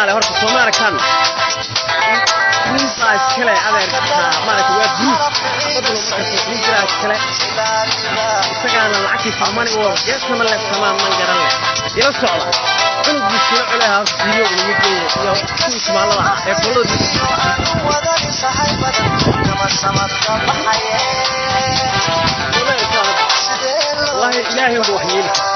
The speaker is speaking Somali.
Baa le horta, soo ma aragtaan? Nin baa iskale, adeer. Maaragta, waa group xabaduna markasta nin jiraa iskale, isagaana lacagtiisa money war geesama le samaan man garan leh. Ila socda, cunugii shilo culeha horta video laga geeyo iyo kuwii Soomaalida ah ee qolada. Wallahi Ilaahay baa wax yeeli kara.